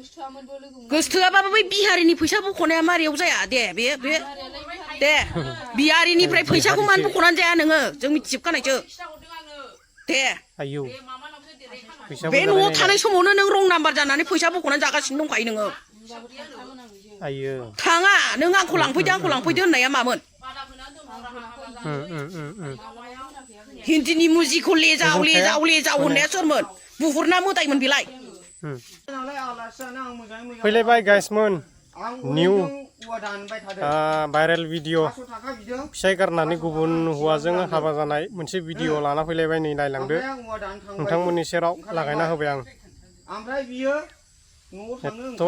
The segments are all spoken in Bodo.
गोसथोआबाबो बै बिहारिनि फैसा बख'नाया मारियाव जाया दे दे बिहारिनिफ्राय फैसाखौ मानो बख'नानै जाया नोङो जों मिथिजोबखानायसो दे आयौ बे न'आव थानाय समावनो नों रं नाम्बार जानानै फैसा बख'नानै जागासिनो दंखायो नोङो आयौ थाङा नों आंखौ लांफैदो होननाया मामोन हिन्दीनि मुजिखौ लेजाव होननाया सोरमोन बुहुरना मोदायमोन बेलाय फैलायबाय गाइसमोन निउ भाइरेल भिडिअ फिसाइ गारनानै गुबुन हौवाजों हाबा जानाय मोनसे भिडिअ लाना फैलायबाय नै नायलांदो नोंथांमोननि सेराव लागायना होबाय आं एथ'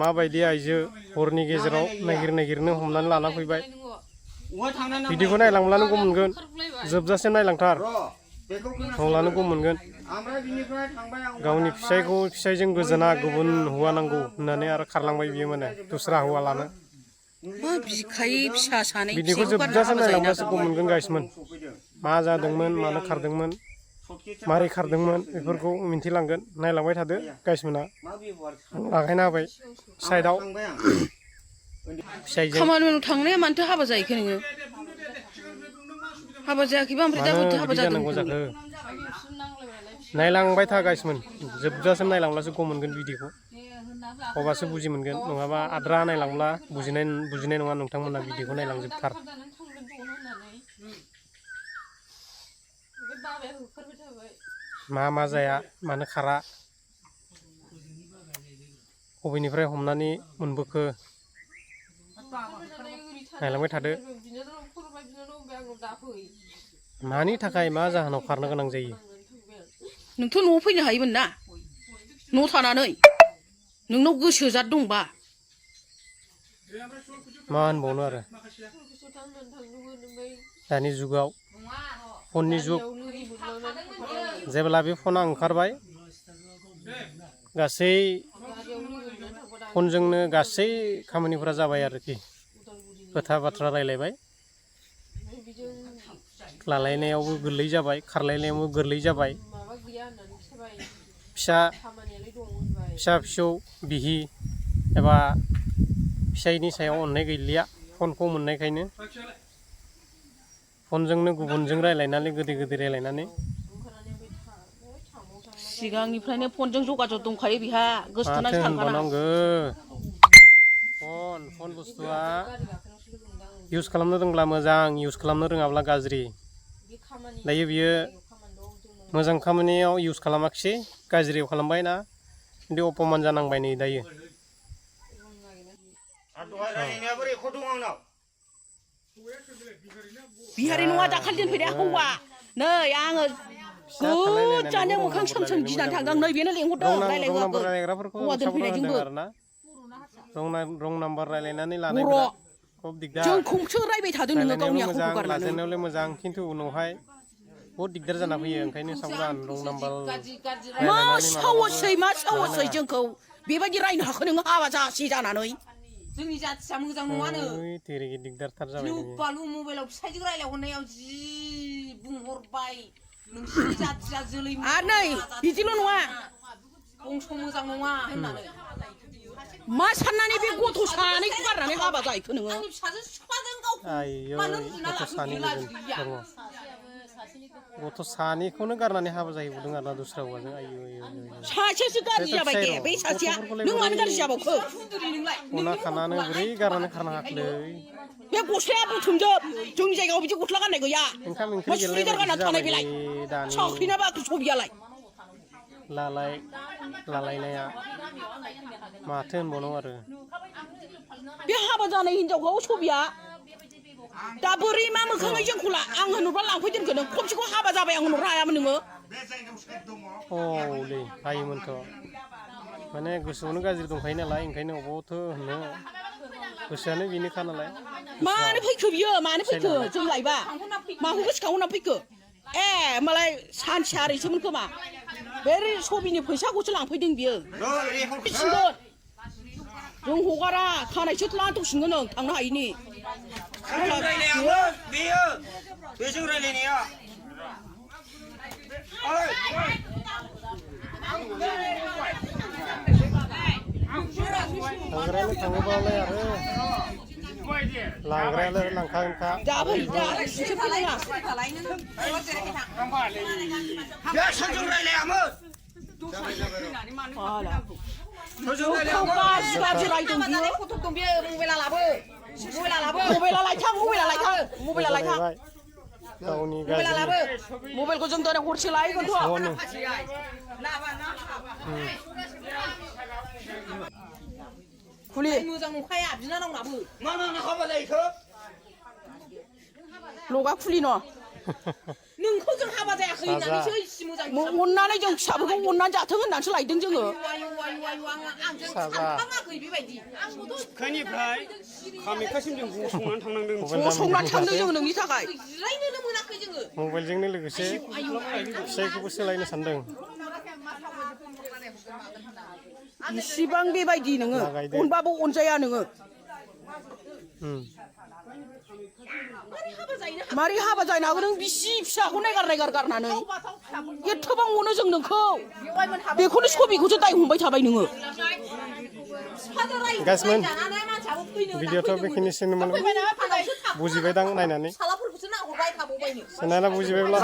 माबायदि आइजो हरनि गेजेराव नागिरनो हमनानै लाना फैबाय भिडिअखौ नायलांब्लानो गम मोनगोन जोबजासिम नायलांथार अब्लानो गम मोनगोन गावनि फिसाइजों गोजोना गुबुन हौवा नांगौ होननानै आरो खारलांबाय बियो माने दस्रा हौवा लानो भिडिअखौ जोबजासिम नायलांब्लासो गम मोनगोन गाइसमोन मा जादोंमोन मानो खारदोंमोन मारै खारदोंमोन बेफोरखौ मिन्थिलांगोन नायलांबाय थादो गाइसमोना लागायना होबाय साइडआव फिसाइजों खामानियाव थांनाया मानोथो हाबा जाहैखो नोङो हाबा जायाखैबा ओमफ्राय दा बोथो हाबा जानांगौ जाखो नायलांबाय था गाइसमोन जोबजासिम नायलांब्लासो गम मोनगोन भिडिअखौ अब्लासो बुजि मोनगोन नङाबा आद्रा नायलांब्ला बुजिनाय नङा नोंथांमोना भिडिअखौ नायलांजोबथार मा जाया मानो खारा बबेनिफ्राय हमनानै मोनबोखो नायलांबाय थादो मानि थाखाय मा जाहोनाव खारनो गोनां जायो नोंथ' न'आव फैनो हायोमोन ना न' थानानै नोंनाव गोसो जात दंबा मा होनबावनो आरो दानि जुगाव फननि जुग जेब्ला बे फना ओंखारबाय गासै फनजोंनो गासै खामानिफोरा जाबाय आरोखि खोथा बाथ्रा रायलायबाय लालायनायावबो गोरलै जाबाय खारलायनायावबो गोरलै जाबाय फिसा फिसौ बिहि एबा फिसायनि सायाव अननाय गैलिया फनखौ मोननायखायनो फनजोंनो गुबुनजों रायलायनानै गोदै रायलायनानै सिगांनिफ्रायनो फनजों जगाजग दंखायो बिहा गोसथोनासो थांखाना फन बुस्थुआ इउज खालामनो रोंब्ला मोजां इउज खालामनो रोङाब्ला गाज्रि दायो बियो मोजां खामानियाव इउज खालामाखिसै गाज्रियाव खालामबाय ना खिन्थु अपमान जानांबाय नै दायो बिहारि नङा दाखालि दोनफैनाया हौवा नै आङो गोजानो मोखां सोम गिनानै थांदों नै बेनो लेंहरदों रायलायग्राफोरखौ रं नाम्बार रायलायनानै लानायफोरा खुब दिगदार जोंखौसो रायबाय थादों नोङो गावनि आखलखौ गारनानै लाजेननायावलाय मोजां खिन्थु उनावहाय बहुद दिगदार जाना फैयो ओंखायनो साबधान रं नाम्बार मा सावसै जोंखौ बेबायदि रायनो हाखो नोङो हाबा जासि जानानै जोंनि जाथिया मोजां नङानो दिगदारथार जाबाय बालु मबाइलाव फिसाइजों रायलायहरनायाव जि बुंहरबाय नोंसिनि जाथिया जोलै आरो नै बिदिल' नङा बंस' मोजां नङा होननानै मा साननानै बे गथ' सानैखौ गारनानै हाबा जाहैखो नोङो गथ' सानैखौनो गारनानै हाबा जाहैबावदों आरो ना दस्रा हौवाजों सासेसो गाज्रि जाबाय दे बै सासेया नों मानो गाज्रि जाबावखो अना खानानै बोरै गारनानै खारनो हाखोलै बे गस्लाया बुथुमजोब जोंनि जायगायाव बिदि गस्ला गाननाय गैया ओंखाम ओंख्रि गेलेनाय बायदि जाबाय दानि साख्रिना बाख्रि सबियालाय लालायनाया माथो होनबावनांगौ आरो बे हाबा जानाय हिनजावखौ सबिया दा बोरै मा मोखाङै जोंखौ आं होनहरबा लांफैदोंखो नों खमसेखौ हाबा जाबाय आं होनहरनो हायामोन नोङो औलै हायोमोनथ' माने गोसोआवनो गाज्रि दंखायो नालाय ओंखायनो अबावथो होननो गोसोआनो बेनोखा नालाय मानो फैखो बियो मानो फैखो जों लायबा माखौ गोसोखांहरना फैखो ए मालाय सानसे आरैसोमोन खोमा बे सबिनि फैसाखौसो लांफैदों बियो फिसिगोन जों हगारा खानायसो लान्थ'सिनगोन नों थांनो हायिनि बेजों रायलायनाया थांग्रायानो थाङोबालाय आरो लांग्रायालाय लांखागोनखा दा फै दा एसे फैनाङा बे सोरजों रायलायामोन खौ गाज्रि गाज्रि रायदों बियो मबाइला लायथां गावनि गाज्रि मबाइलखौ जों दिनै हरसे लायगोनथ' हनो खुलि मा नांनो हाबा जायोखो लगा खुलि न' नोंखौ जों हाबा जायाखै होननानैसो इसे मोजां अननानै जों फिसाफोरखौ अननानै जाथों होननानैसो लायदों जोङो आंजों सानखाङाखै बेबायदि खैनिफ्राय कामाख्यासिम जों गसंनानै थांनांदों गसंनानै थांदों जोङो नोंनि थाखाय जिरायनोनो मोनाखै जोङो मबाइलजोंनो लोगोसे फिसाइखौबो सोलायनो सानदों इसिबां बेबायदि नोङो अनबाबो अनजाया नोङो मारै हाबा जानो हागोन नों बिसि फिसाखौ नायगार गारनानै एथ'बां अनो जों नोंखौ बेखौनो सबिखौसो दाय हमबाय थाबाय नोङो गाइसमोन भिडिअ'थ' बेखिनिसोमोन बुजिबाय दां नायनानै चेनेला बुजिबायब्ला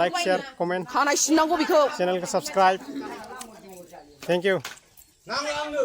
लाइक शेयार कमेन्ट खानाय सिननांगौ बेखौ चेनेलखौ साबस्क्राइब थेंक इउ नांला आंनो